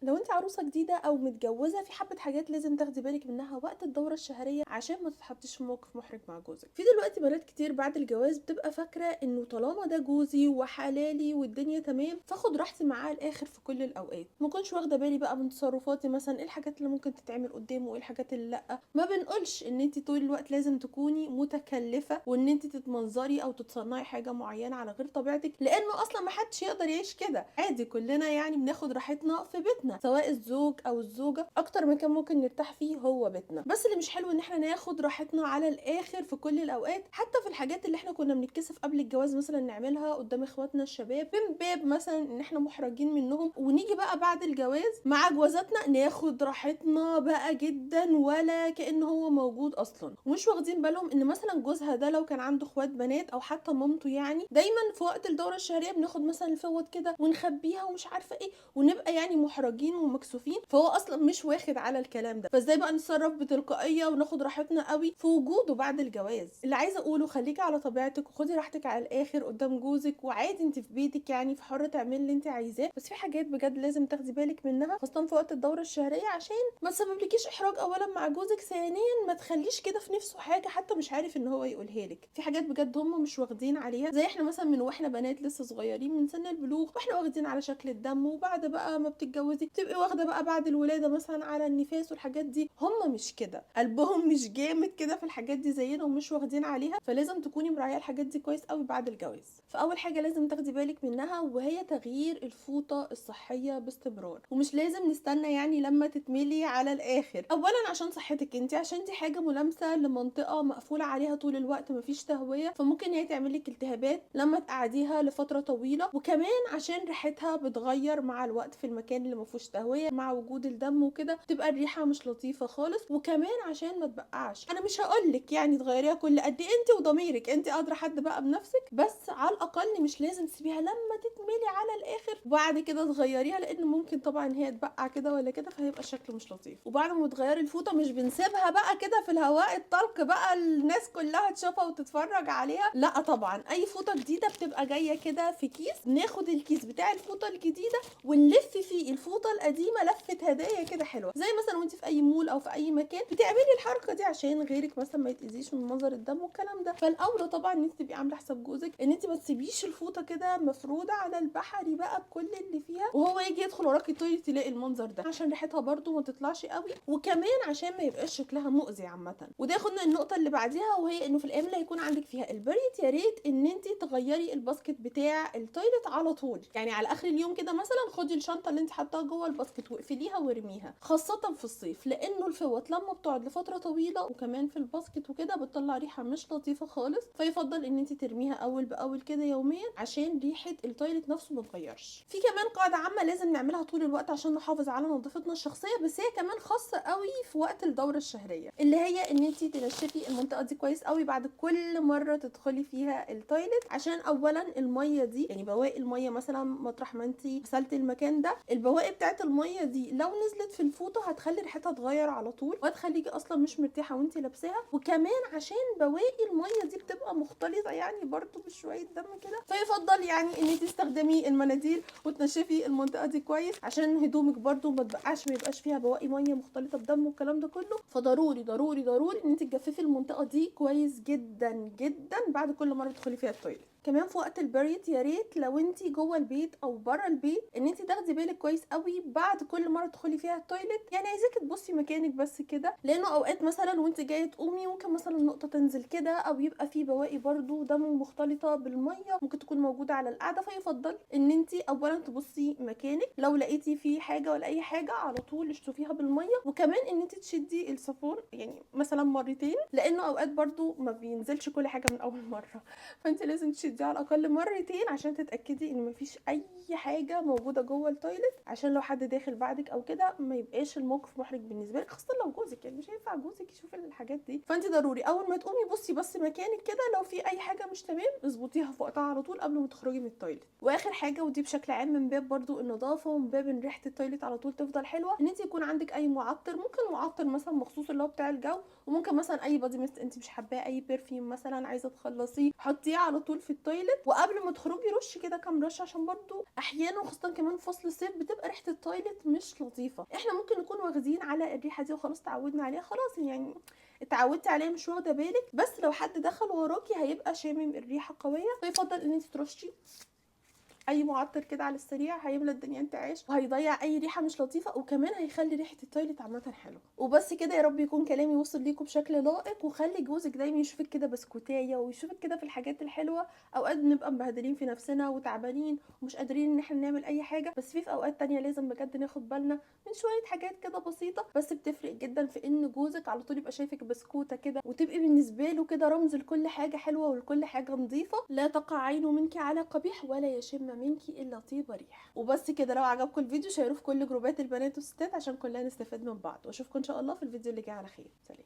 لو انت عروسه جديدة او متجوزة، في حبه حاجات لازم تاخدي بالك منها وقت الدورة الشهرية عشان ما تتحطيش في موقف محرج مع جوزك. في دلوقتي بنات كتير بعد الجواز بتبقى فاكره انه طالما ده جوزي وحلالي والدنيا تمام فاخد راحتي معاه الاخر في كل الاوقات، ما كنتش واخده بالي بقى من تصرفاتي، مثلا ايه الحاجات اللي ممكن تتعمل قدامه وايه الحاجات اللي لا. ما بنقولش ان انت طول الوقت لازم تكوني متكلفه وان انت تتمنظري او تتصنعي حاجة معينة على غير طبيعتك، لانه اصلا ما حدش يقدر يعيش كده عادي. كلنا يعني بناخد راحتنا في بيتنا، سواء الزوج او الزوجة، اكتر مكان ممكن نرتاح فيه هو بيتنا. بس اللي مش حلو ان احنا ناخد راحتنا على الاخر في كل الاوقات، حتى في الحاجات اللي احنا كنا بنتكسف قبل الجواز مثلا نعملها قدام اخواتنا الشباب، من باب مثلا ان احنا محرجين منهم، ونيجي بقى بعد الجواز مع جوازاتنا ناخد راحتنا بقى جدا ولا كأن هو موجود اصلا، ومش واخدين بالهم ان مثلا جوزها ده لو كان عنده اخوات بنات او حتى مامته، يعني دايما في وقت الدورة الشهرية بناخد مثلا الفوط كده ونخبيها ومش عارفه ايه، ونبقى يعني محرجين ومكسوفين، فهو اصلا مش واخد على الكلام ده. فازاي بقى نتصرف بتلقائيه وناخد راحتنا قوي في وجوده بعد الجواز؟ اللي عايزه اقوله خليكي على طبيعتك وخدي راحتك على الاخر قدام جوزك، وعادي انت في بيتك يعني في حره تعملي اللي انت عايزاه، بس في حاجات بجد لازم تاخدي بالك منها خاصة في وقت الدورة الشهرية عشان ما تسببلكيش احراج اولا مع جوزك، ثانيا ما تخليش كده في نفسه حاجة حتى مش عارف ان هو يقولها لك. في حاجات بجد هم مش واخدين عليها، زي احنا مثلا من واحنا بنات لسه صغيرين من سن البلوغ واحنا واخدين على شكل الدم، وبعد بقى ما بتتجوزي بتبقي واخده بقى بعد الولادة مثلا على النفاس والحاجات دي. هم مش كده، قلبهم مش جامد كده في الحاجات دي زينا ومش واخدين عليها، فلازم تكوني مراعيه الحاجات دي كويس قوي بعد الجواز. فاول حاجة لازم تاخدي بالك منها وهي تغيير الفوطه الصحية باستمرار، ومش لازم نستنى يعني لما تتملي على الاخر. اولا عشان صحتك انت، عشان دي حاجة ملامسه لمنطقه مقفولة عليها طول الوقت مفيش تهوية، فممكن هي تعمل لك التهابات لما تقعديها لفترة طويلة، وكمان عشان ريحتها بتغير مع الوقت في المكان اللي مفيهوش تهوية مع وجود الدم وكده، تبقى الريحة مش لطيفة خالص. وكمان عشان ما تبقعش، انا مش هقولك يعني تغيريها كل قد ايه، انت وضميرك، انت قادرة حد بقى بنفسك، بس على الاقل مش لازم تسيبيها لما تتملي على الاخر وبعد كده تغيريها، لان ممكن طبعا هي تبقع كده ولا كده فهيبقى الشكل مش لطيف. وبعد ما تغيري الفوطه مش بنسيبها بقى كده في الهواء الطلق بقى الناس كلها تشوفها وتتفرج عليها، لا طبعا اي فوطه جديدة بتبقى جاية كده في كيس، ناخد الكيس بتاع الفوطه الجديدة ونلف فيه الفوطه القديمة لفه هدايا كده حلوة، زي مثلا وانت في اي مول او في اي مكان بتعملي الحركة دي عشان غيرك مثلا ما يتاذيش من منظر الدم والكلام ده. فالاولى طبعا ان انت تبقي عامله حساب جوزك ان انت ما تسيبيش الفوطه كده مفروده على البحري بقى بكل اللي فيها وهو يجي يدخل وراكي ال toilet تلاقي المنظر ده، عشان ريحتها برده ما تطلعش قوي، وكمان عشان ما يبقاش شكلها مؤذي عامة. وده ياخدنا النقطة اللي بعديها، وهي انه في الايام اللي هيكون عندك فيها ال period يا ريت ان انت تغيري ال basket بتاع ال toilet على طول، يعني على اخر اليوم كده مثلا خدي الشنطة اللي انت حطاها جوه ال basket واقفليها وارميها، خاصة في الصيف لانه الفوط لما بتقعد لفترة طويلة وكمان في ال basket وكده بتطلع ريحه مش لطيفة خالص، فيفضل ان انت ترميها اول باول كده يوميا عشان ريحه ال toilet نفسه ما تغيرش. في كمان قاعدة عامة لازم نعملها طول الوقت عشان نحافظ على نظافتنا الشخصية، بس هي كمان خاصة قوي في وقت الدورة الشهرية، اللي هي ان انت تنشفي المنطقة دي كويس قوي بعد كل مرة تدخلي فيها ال toilet، عشان اولا المية دي يعني بواقي المية مثلا مطرح ما انت غسلتي المكان ده، البواقي بتاعه المية دي لو نزلت في الفوطه هتخلي ريحتها تغير على طول وهتخليكي اصلا مش مرتاحة وانت لابساها، وكمان عشان بواقي المية دي بتبقى مختلطة يعني برضو بشوية دم كده، فيفضل يعني ان انت تستخدمي المناديل وتنشفي المنطقة دي كويس عشان هدومك برضو ما تبقعش، ما يبقاش فيها بواقي مية مختلطة بدم والكلام ده كله. فضروري ضروري ضروري ان انت تجففي المنطقة دي كويس جدا جدا بعد كل مرة تدخلي فيها ال toilet. كمان في وقت ال period يا ريت لو انت جوه البيت او بره البيت ان انت تاخدي بالك كويس قوي بعد كل مرة تدخلي فيها ال toilet، يعني عايزاكي تبصي مكانك بس كده، لانه اوقات مثلا وانت جاية تقومي ممكن مثلا نقطة تنزل كده او يبقى في بواقي برده دم مختلطة بالمية ممكن تكون موجودة على القعدة، فيفضل ان انت اولا تبصي مكانك، لو لقيتي في حاجة ولا اي حاجة على طول اشطفيها بالمية، وكمان ان انت تشدي الصابون يعني مثلا مرتين، لانه اوقات برده ما بينزلش كل حاجة من اول مرة، فانت لازم تشدي على الاقل مرتين عشان تتاكدي ان مفيش اي حاجة موجودة جوه ال toilet، عشان لو حد داخل بعدك او كده ما يبقاش الموقف محرج بالنسبة لك، خاصة لو جوزك، يعني مش هينفع جوزك يشوف الحاجات دي. فانت ضروري اول ما تقومي بصي بس مكانك كده، لو في اي حاجة مش تمام اظبطيها في وقتها على طول قبل ما تخرجي من ال toilet. واخر حاجة، ودي بشكل عام من باب برضو النظافة ومن باب ان ريحه ال toilet على طول تفضل حلوة، ان انت يكون عندك اي معطر، ممكن معطر مثلا مخصوص اللي هو بتاع الجو، وممكن مثلا اي body mist انت مش حباه، اي perfume مثلا عايزه تخلصيه حطيه على طول في ال ال toilet، وقبل ما تخرجي رشي كده كام رشه، عشان برضو احيانا وخاصة كمان في فصل الصيف بتبقى ريحه ال toilet مش لطيفة. احنا ممكن نكون واخدين على الريحة دي وخلاص تعودنا عليها، خلاص يعني اتعودتي عليها مش واخده بالك، بس لو حد دخل وراكي هيبقى شامم الريحة قوية. فيفضل ان انت ترشي اي معطر كده على السريع، هيملى الدنيا انتعاش وهيضيع اي ريحه مش لطيفة، وكمان هيخلي ريحه ال toilet عامة حلوة. وبس كده، يا رب يكون كلامي وصل ليكم بشكل لائق، وخلي جوزك دايما يشوفك كده بسكوتايه ويشوفك كده في الحاجات الحلوة. اوقات بنبقى مبهدلين في نفسنا وتعبانين ومش قادرين ان احنا نعمل اي حاجة، بس في اوقات تانية لازم بجد ناخد بالنا من شوية حاجات كده بسيطة بس بتفرق جدا في ان جوزك على طول يبقى شايفك بسكوته كده، وتبقي بالنسبة له كده رمز لكل حاجة حلوة ولكل حاجة نظيفة، لا تقع عينه منك على قبيح ولا يشم منك الا طيب ريح. وبس كده، لو عجبكم الفيديو شيروه في كل جروبات البنات والستات عشان كلنا نستفاد من بعض، واشوفكم ان شاء الله في الفيديو اللي جاي على خير. سلام.